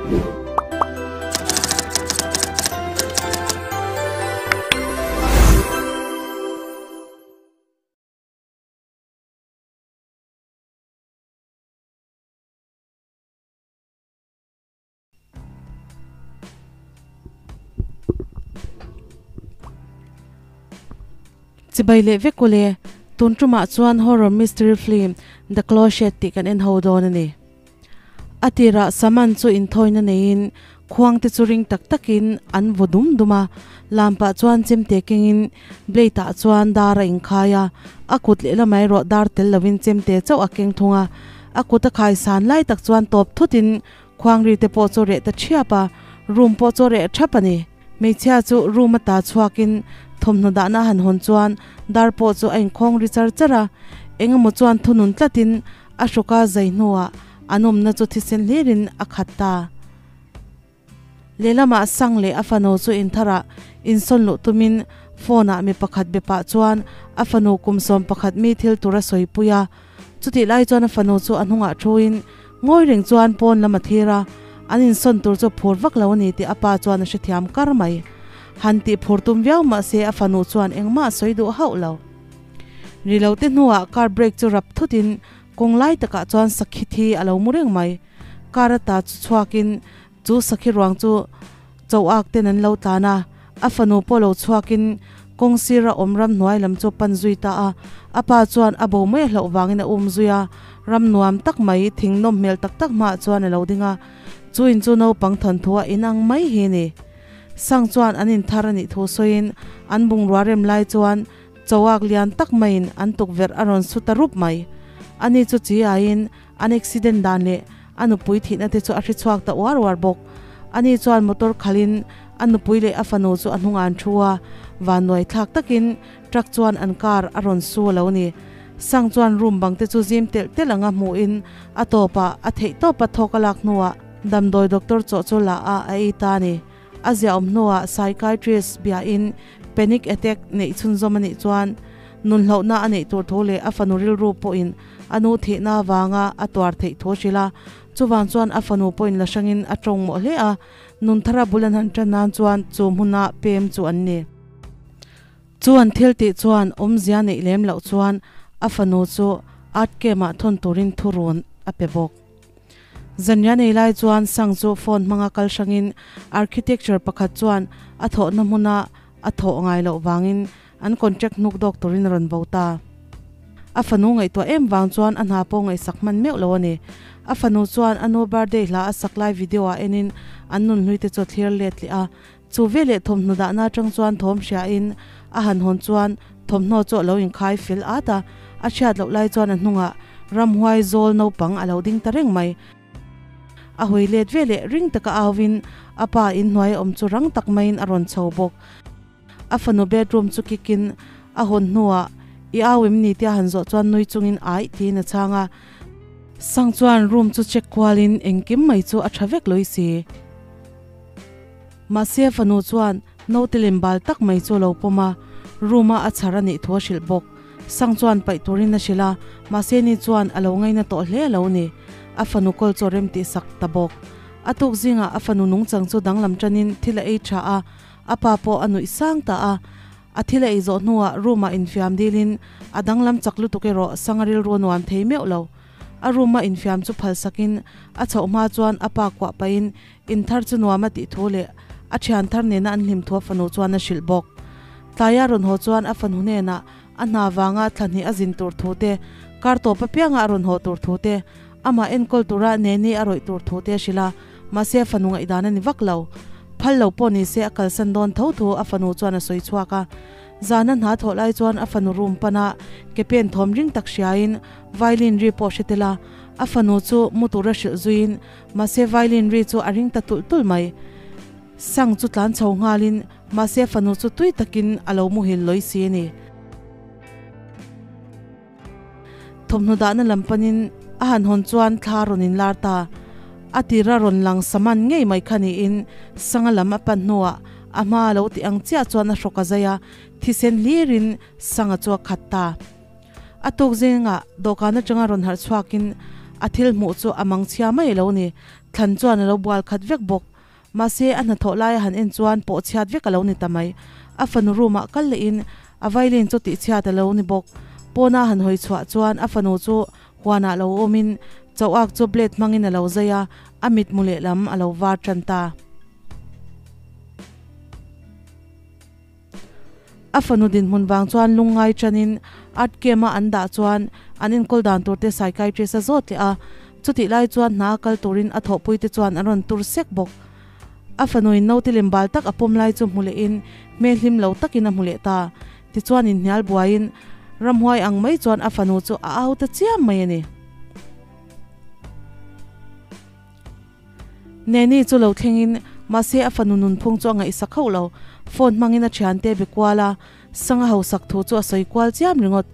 Chibai leh vek ule, tun tumah chuan horror mystery film The Closet tih kan en ho dawn a ni. A tirah saman chu inthawina neiin khuang te chu ring tak takin an vaw dum dum a, lam pah chuan chemte kengin blade ah chuan dar a inkhai a, a kut lehlam erawh dar tel lovin chemte chauh a keng thung a, a kut a khai san lai tak chuan tawp thutin khuang ri te pawh chu reh ta thiap a, room pawh chu a reh thap a ni. Hmeichhia chu room ata chhuakin thawmhnaw dahna han hawn chuan dar pawh chu a inkhawng ri char char a, engemaw chuan thunun tlatin A hrawka zai hnuah an awmna chu thisen hlirin a khat ta. Lehlamah Sang leh a fanu chu intharah insawn luh tumin phone-ah mi pakhat be pah chuan a fanu kum 11 mi thil tur a sawipui a. Chutih lai chuan a fanu chu a hnungah thuin ngawi reng chuan pawn lam a thlir a, an insawn tur chu phur vak lo a ni tih a pa chuan a hrethiam kar mai. Han tih phur tum viau mah se a fanu chuan engmah a sawi duh hauh lo. Ri lo te hnuah car brake chu rap thutin kawng lai takah chuan sakhi thi a lo mu reng mai. Car ata chu chhuakin chu sakhi ruang chu cho ak ten an lo tlan a, a fanu pawh lo chhuakin kawng sira awm ramhnuai lam chu pan zui ta a. A pa chuan a bo mai a hlauh vangin a um zui a, ram nuam tak mai thing nawm hmel tak tak hmaah chuan a lo ding a, chu in chu naupang thawnthu a inang mai hi a ni. Sang chuan an inthar a nih thu sawiin an bungrua rem lai chuan Chawak lian tak maiin an tukverh a rawn su ta rup mai. Ani chu chi aiin an accident dan leh a nupui thihna te chu a hre chhuak ta uar uar bawk. Ani chuan motor khalhin a nupui leh a fanu chu a hnungah an thu a, vannuai thlak takin truck chuan an car a rawn su a lo ni. Sang chuan room bang te chu zim telh telh anga hmuhin a tawpah a theih tawpa thawk a lak hnuah damdawi doctor chawh chu la a a ei ta a ni. A ziahawm hnuah psychiatrist biain panic attack neih chhunzawm a nih chuan nunhlauhna a neih tur thu leh a fanu rilru pawhin a nu thihna avanga a tuar theih thu a hrilh a. Chuvang chuan a fanu pawhin la hrangin a tawng mawh hle a, nunthara bul an han tan nan chuan chu hmuna pem chu an ni. Chu an thil tih chuan awmzia neih lem loh chuan a fanu chu art camp-ah thawn turin thurun a pe bawk. Zanriah nei lai chuan Sang chu phone hmanga kal hrangin architecture pakhat chuan a thawhna hmuna a thawh ngai loh vangin an contract hnuk dawk turin a rawn bo ta. A fanu ngaihtuah em vang chuan a hna pawh ngaihsak hman meuh lo a ni. A fanu chuan a nu birthday hla a sak lai video ah enin an nun hlui te chu a thlir let leh a. Chu veleh thawmhnaw dahna atang chuan thawm hriain a han hawn chuan thawmhnaw chu a lo inkhai fel at a, a hriat loh lai chuan a hnungah ramhuai zawl naupang a lo ding ta reng mai. A hawi let veleh ring taka auin a pa inhnuai a awm chu rang tak maiin a rawn chho bawk. A fanu bedroom chu kikin a hawn hnuah i au em ni tia han zawh chuan nui chungin aih tiin a chhang a. Sang chuan room chu check kualin engkim mai chu a tha vek lawih si. Mahse a fanu chuan naute lem bal tak mai chu a lo pawm a, room a a chhar a nih thu a hrilh bawk. Sang chuan paih turin a hrilh a, mahse ni chuan a lo ngaina tawh hle a lo ni. A fanu kawl chu a rem tih sak ta bawk. A tuk zingah a fanu nungchang chu danglam tanin thil a ei tha a, a pa pawh a nuih sang ta a. A thil a ei zawh hnuah room ah infiam dilin a danglam chak lutuk erawh Sanga rilru a nuam thei meuh lo. A room a infiam chu phal sakin a chhoh hma chuan a pa kuah pahin In thar chu nuam a tih thu leh a thian thar nena an hlim thu a fanu chuan a hrilh bawk. Tlaia rawn haw chuan a fanu hnenah a hna vanga thla hnih a zin tur thu te, kar tawp apianga a rawn haw tur thu te, amah enkawl tura Neni a rawih tur thu te a hrilh a, mahse a fanu ngaihdan a ni vak lo. Phal lo pawh ni se a kalsan dawn tho thu a fanu chuan a sawi chhuak a. Zana hna thawh lai chuan a fanu room pana ke pen thawm ring tak hriain violin ri pawh hre tel a, a fanu chu mu tura hrilh zuiin Mahse violin ri chu a ring ta tulh tulh mai. Sang chu tlan chho nghalin mahse fanu chu tui takin a lo muhil lawi si a ni. Thawmhnaw dahna lam panin a han hawn chuan thla rawn inlar ta. A tira rawn lang saman ngei mai kha niin Sanga lam a pan hnuah a hma a lo ti ang chiah chuan a hrawk a zai a, thisen hlirin Sanga chu a khat ta. A tuk zingah dawhkan atanga rawn harh chhuakin a thil hmuh chu a mang chhia mai lo ni. Thlan chuan a lo bual khat vek bawk. Mahse, a hnathawh lai a han en chuan pawh chhiat vek a lo ni ta mai. A fanu room ah kal leh in a violin chu tihchhiat a lo ni bawk. Pawna han hawi chhuah chuan a fanu chu huanah lo awm in choak chu blade hmangin a lo zai a, a mitmu lehlam a lo var tan ta. A fanu dinhmun vang chuan lungngai tanin art camp a an dah chuan an enkawl dan tur te psychiatrist a zawt leh a, chutih lai chuan hna a kal turin a thawhpui te chuan an rawn tur sek bawk. A fanuin naute lem bal tak a pawm lai chu hmu lehin hmel hlim lo takin a hmu leh ta. Tichuan inhnial buaiin ramhuai ang mai chuan a fanu chu a au ta chiam mai a ni. Neni chu lo thlengin mahse a fanu nunphung chu a ngaihsak hauh lo. Phone hmangin a thiante be kual a, Sanga hausak thu chu a sawi kual chiam ringawt.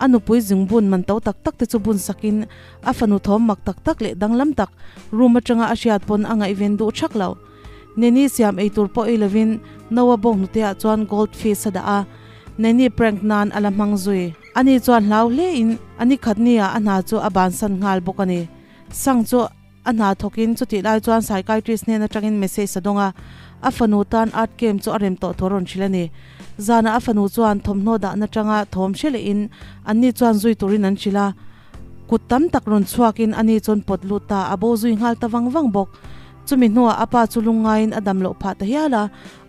A nupui zingbun man to tak tak te chu bun sakin a fanu thawm mak tak tak leh danglam tak room atanga a hriat pawn a ngaihven duh thak lo. Neni siam ei tur pawh ei lovin Noah bawng hnuteah chuan gold fish a dah a, Neni prank nan a la hmang zui. Ani chuan hlau hlein a nikhat niah a hna chu a bansan nghal bawk a ni. Sang chu A hna thawkin chutih lai chuan psychiatrist hnen atangin message a dawng a, a fanu tan art camp chu a rem tawh thu a rawn hrilh a ni. Zanah a fanu chuan thawmhnaw dahna atanga thawm hre lehin anni chuan zui turin an hrilh a, kut tam tak rawn chhuakin ani chuan pawt lut ta, a bo zui nghal ta vang vang bawk. Chumi hnuah a pa chu lungngaiin a dam loh phah ta hial a,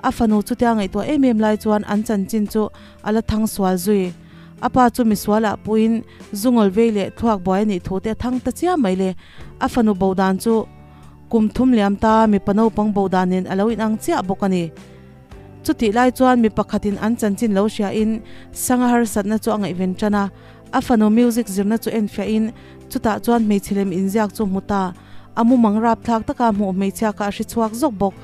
a fanu chutia ngaihtuah em em lai chuan an chanchin chu a la thang sual zui. A pa chu misualah puiin zungawl vei leh thluak buai a nih thu te a thang ta chiam mai le. A fanu bo dan chu kum thum liam ta mipa naupang bo dan nen a lo inang chiah bawk a ni. Chutih lai chuan mi pakhatin an chanchin lo hriain Sanga harsatna chu a ngaihven tan a. A fanu music zirna chu enfiahin chutah chuan hmeichhe lem inziak chu hmu ta. A mumang rapthlak taka hmuh hmeichhia kha a hre chhuak zawk bawk.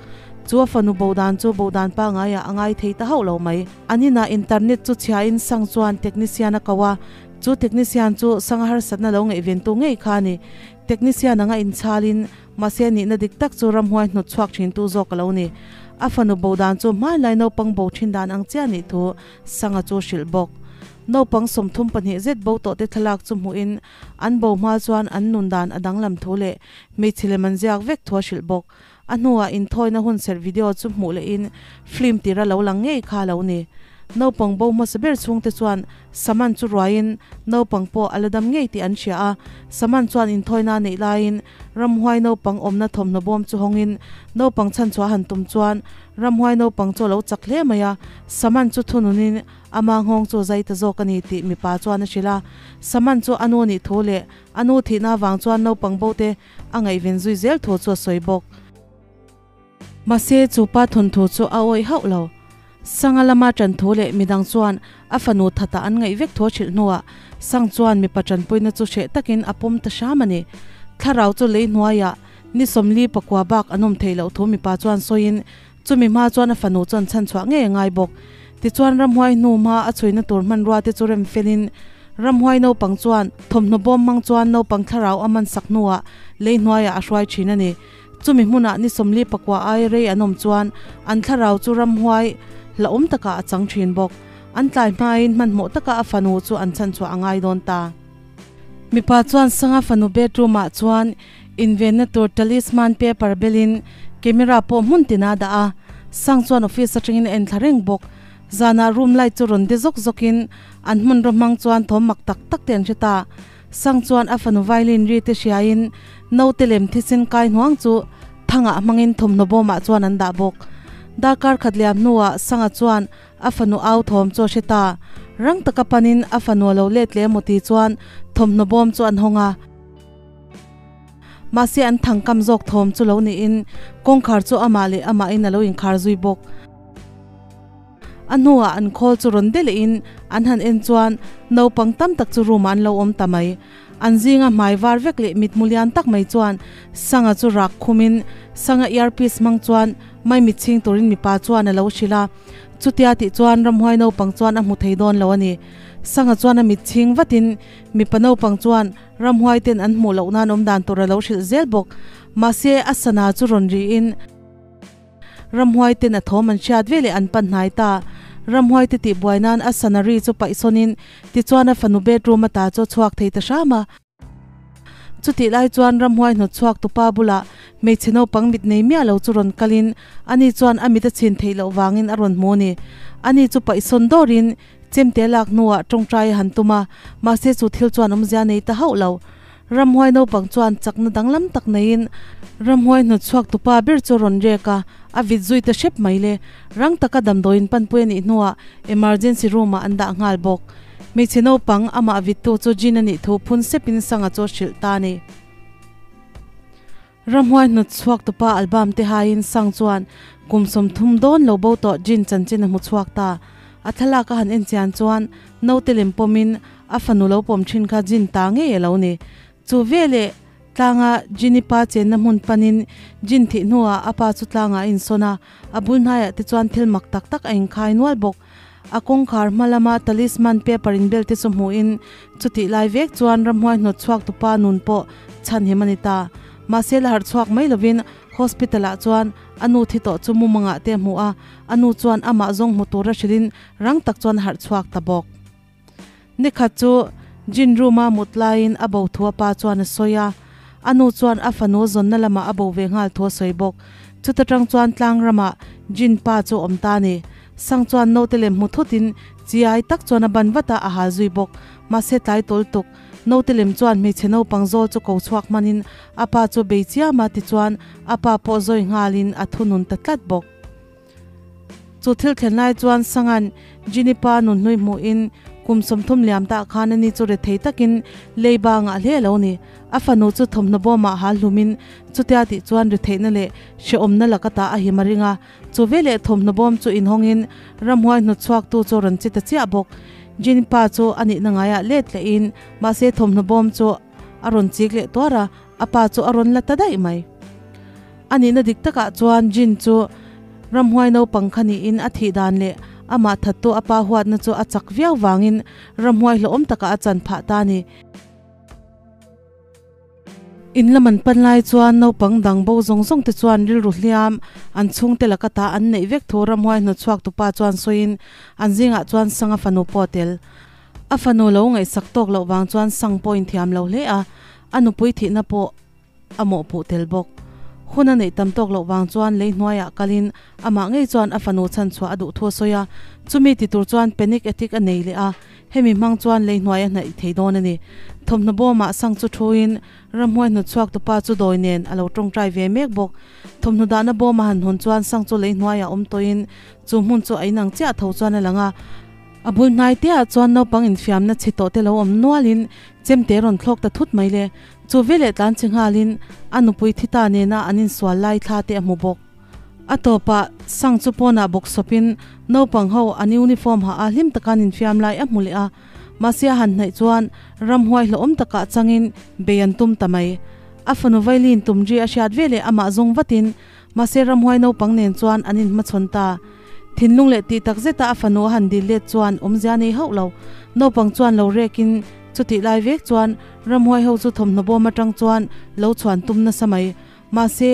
Chu a fanu bo dan chu bo dan pangaiah a ngai thei ta hauh lo mai. An inah internet chu chhiain Sang chuan technician a ko a, chu technician chu Sanga harsatna lo ngaihventu ngei kha a ni. Technician anga inchhalin, mahse nihna dik tak chu ramhuai hnawt chhuak thintu zawk a lo ni. A fanu bo dan chu hmanlai naupang bo thin dan ang chiah nih thu Sanga chu hrilh bawk. Naupang 32 zet bo tawhte thlalak chu hmuhin an bo hma chuan an nun dan a danglam thu leh hmeichhe lem an ziak vek thu a hrilh bawk. A hnuah inthawina hun serh video chu hmuh lehin film tira lo lang ngei kha a lo ni. Naupang bo hmasa ber chhungte chuan Saman chu ruaiin naupang pawh a la dam ngei tih an hria a. Saman chuan inthawina a neih laiin ramhuai naupang awmna thawmhnaw bawm chu hawngin naupang chhanchhuah han tum chuan ramhuai naupang chu a lo chak hle mai a. Saman chu thununin ama nghawng chu a zai ta zawk a ni tih mipa chuan a hrilh a. Saman chu a nu nih thu leh a nu thihna avang chuan naupang bote a ngaihven zui zel thu chu a sawi bawk. Mahse, chu pa thawnthu chu a awih hauh lo. Sanga lama ṭan thu leh midang chuan a fanu thata an ngaih vek thu a hrilh hnuah Sang chuan mipa ṭanpuina chu hreh takin a pawm ta hram a ni. Thlarau chu lei hnuaiah ni 40 pakua bak an awm theih loh thu mipa chuan sawiin chumi hma chuan a fanu chuan chhanchhuah ngei a ngai bawk. Tichuan ramhuai hnu hma a chhuina tur hmanrua te chu rem felin ramhuai naupang chuan thawmhnaw bawm hmang chuan naupang thlarau a man sak hnuah lei hnuaiah a hruai thin a ni. Chumi hmunah ni 40 ai rei an awm chuan an thlarau chu ramhuai hlauhawm takah a chang thin bawk. An tlai hmain hmanhmawh taka a fanu chu an chhanchhuah a ngai dawn ta. Mipa chuan Sanga fanu bedroom ah chuan invenna tur talisman paper belin camera pawh hmun tina a dah a, Sang chuan office atangin a enthla reng bawk. Zanah room light chu rawn de zawk zawkin an hmunraw hmang chuan thawm mak tak tak te an hre ta. Sang chuan a fanu violin ri te hriain naute lem thisen kai hnuang chu thangah hmangin thawmhnaw bawmah chuan an dah bawk. Darkar khat liam hnuah Sanga chuan A fanu au thawm chu a hre ta. Rang taka panin a fanu a lo let leh emaw ti chuan thawmhnaw bawm chu an hawng a. Mahse an thang kam zawk thawm chu lo niin kawngkhar chu amah leh amahin a lo inkhar zui bawk. A hnuah an khawl chu rawn de lehin an han en chuan naupang tam tak chu room ah an lo awm ta mai. An zinga hmai var vek leh mitmu lian tak mai chuan Sanga chu rak khumin Sanga earpiece hmang chuan maimit chhing turin mipa chuan a lo hrilh a. Chutia tih chuan ramhuai naupang chuan a hmu thei dawn lo a ni. Sanga chuan a mit chhing vatin mipa naupang chuan ramhuai ten an hmuh loh nan awm dan tur a lo hrilh zel bawk. Mahse a sana chu rawn riin ramhuai ten a thawm an hriat ve leh an pan hnai ta. Ramhuai te tih buai nan a sana ri chu paih sawnin tichuan a fanu bedroom ata chu a chhuak thei ta hram a. Chutih lai chuan ramhuai hnawtchhuak tupa bulah hmeichhe naupang mit nei miah lo chu rawn kalin ani chuan a mit a chhin theih loh vangin a rawn hmu a ni. Ani chu paihsawn dawrin chemte lak hnuah tawngtai a han tum a, mahse chu thil chuan awmzia nei ta hauh lo. Ramhuai naupang chuan chakna danglam tak neiin ramhuai hnawtchhuak tupa ber chu a rawn rek a, a vit zui ta hrep mai le. Rang taka damdawiin panpui a nih hnuah emergency room ah an dah nghal bawk. Hmeichhe naupang amah vittu chu Jin a nih thu phun sepin Sanga chu a hrilh ta a ni. Ramhuai hnawtchhuak tupa album te haiin Sang chuan kum 30 dawn lo bo tawh Jin chanchin a hmu chhuak ta. A thlalak a han en chian chuan naute lem pawmin a fanu lo pawm thin kha Jin ta ngei a lo ni. Chu veleh tlanga Jin-i pa chenna hmun panin Jin thih hnuah a pa chu tlangah a insawn a, a bul hnaiah te chuan thil mak tak tak a inkhai nual bawk. A kawngkhar hma lama talisman paper inbel te chu hmuhin chutih lai vek chuan ramhuai hnawt chhuak tupa nun pawh chhan him a ni ta. Mahse la harh chhuak mai lovin hospital ah chuan a nu thi tawh chu mumangah te a hmu a, a nu chuan amah zawng hmu tura hrilhin rang tak chuan a harh chhuak ta bawk. Nikhat chu gin room a mut laiin a bo thu a pa chuan a sawi a, a nu chuan a fanu zawnna lamah a bo ve nghal thu a sawi bawk. Chuta tang chuan tlang ramah Jin pa chu a awm ta a ni. Sang chuan naute lem hmu thutin chiai tak chuan a ban vat a, a hal zui bawk. Mahse tlai tawl tuk. Naute lem chuan hmeichhe naupang zawl chu ko chhuak hmanin a pa chu bei chiam a tichuan a pa pawh zawi nghalin a thunun ta tlat bawk. Chu thil thlen lai chuan Sanga'n Ginny pa nun hlui hmuhin kum 30 liam tah khan ani chu rethei takin leiba ngah hle a lo ni. A fanu chu thawmhnaw bawmah hal hlumin chutia tih chuan retheihna leh hrehawmna laka tah a him a ring a. Chu veleh thawmhnaw bawm chu inhawngin ramhuai hnawtchhuaktu chu a rawn chi ta chiah bawk. Ginny pa chu a nihna ngaiah let lehin mahse thawmhnaw bawm chu a rawn chik leh tuar a, a pa chu a rawn la ta daih mai. A nihna dik takah chuan Jin chu ramhuai naupang kha niin a thih dan leh amah thattu a pa huatna chu a chak viau vangin ramhuai hlawhawm takah a chan phah ta a ni. In lam an pan lai chuan naupang dang bo zawng zawng te chuan rilru hliam an chhungte laka ta an neih vek thu ramhuai hnawtchhuak tupa chuan sawiin an zingah chuan Sanga fanu pawh a tel. A fanu lo ngaihsak tawk loh vang chuan Sang pawh inthiam lo hle a, a nupui thihna pawh a mawhpuh tel bawk. Hun a neih tam tawk loh vang chuan lei hnuaiah kalin amah ngei chuan a fanu chhan chhuah a duh thu a sawi a, chumi ti tur chuan panic attack a nei leh a, hemi hmang chuan lei hnuai a hnaih thei dawn a ni. Thawmhnaw bawmah sang chu thuin ramhuai hnawtchhuak tupa chu dawi nen a lo tawngtai ve mek bawk. Thawmhnaw dahna bawm a han hawn chuan sang chu lei hnuaiah awm tawhin chu hmun chu a inang chiah tho chuan a lang a, A bul hnai te ah chuan naupang infiamna chhe tawh te lo awm nualin chemte rawn thlawk ta thut mai le. Chu veleh tlan chhe nghalin a nupui thi ta nena an insual lai thla te a hmu bawk. A tawpah Sang chu pawnah bawk sawpin naupang ho an uniform ha a hlim taka an infiam lai a hmu leh a. Mahse a han hnaih chuan ramhuai hlauhawm takah changin bei an tum ta mai. A fanu vailin tumri a hriat veleh amah zawng vatin mahse ramhuai naupang nen chuan an inhmachhawn ta. Thinlung leh tih tak zeta a fanu a han dil let chuan awmzia nei hauh lo. Naupang chuan lo rekin chutih lai vek chuan ramhuai ho chu thawmhnaw bawm atang chuan lo chhuan tum nasa mai. Mahse,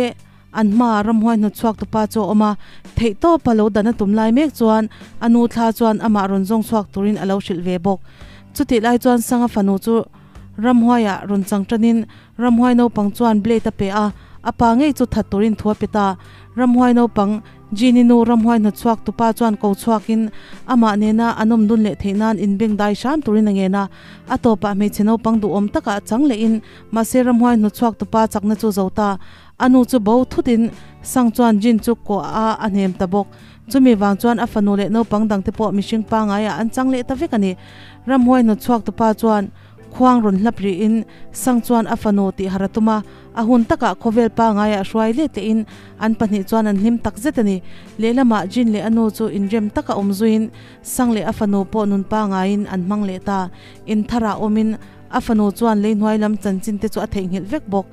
an hmaah ramhuai hnawtchhuak tupa chu a awm a, theihtawpa lo dan a tum lai mek chuan a nu thla chuan amah rawn zawng chhuak turin a lo hrilh ve bawk. Chutih lai chuan Sanga fanu chu ramhuaiah rawn chang tanin Ramhuai naupang chuan blade a pe a, a pa ngei chu that turin thu a pe ta. Ramhuai naupang, Jean-i nu ramhuai hnawtchhuak tupa chuan ko chhuakin amah nena an awm dun leh theih nan inbeng dai hram turin a ngen a. A tawpah hmeichhe naupang duhawm takah a chang lehin mahse ramhuai hnawtchhuak tupa chakna chu zo ta. A nu chu bo thutin Sang chuan Jean chu kuah a a hnem ta bawk. Chumi vang chuan a fanu leh naupang dangte pawh mihring pangaiah an chang leh ta vek a ni. Ramhuai hnawtchhuak tupa chuan Khuang rawn hlap rihin Sang chuan a fanu tih har a tum a, a hun takah khawvel pangaiah hruai let lehin an pahnih chuan an hlim tak zet a ni. Lehlamah Jin leh a nu chu inrem taka awm zuiin Sang leh a fanu pawh nun pangaiin an hmang leh ta. In tharah awmin a fanu chuan lei hnuai lam chanchin te chu a theihnghilh vek bawk.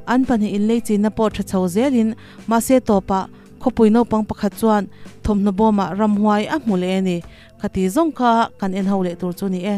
An pahnih inlei chinna pawh tha chho zelin mahse tawpah khawpui naupang pakhat chuan thawmhnaw bawmah ramhuai a hmu leh a ni. Khati zawng kha kan en ho leh tur chu ni e.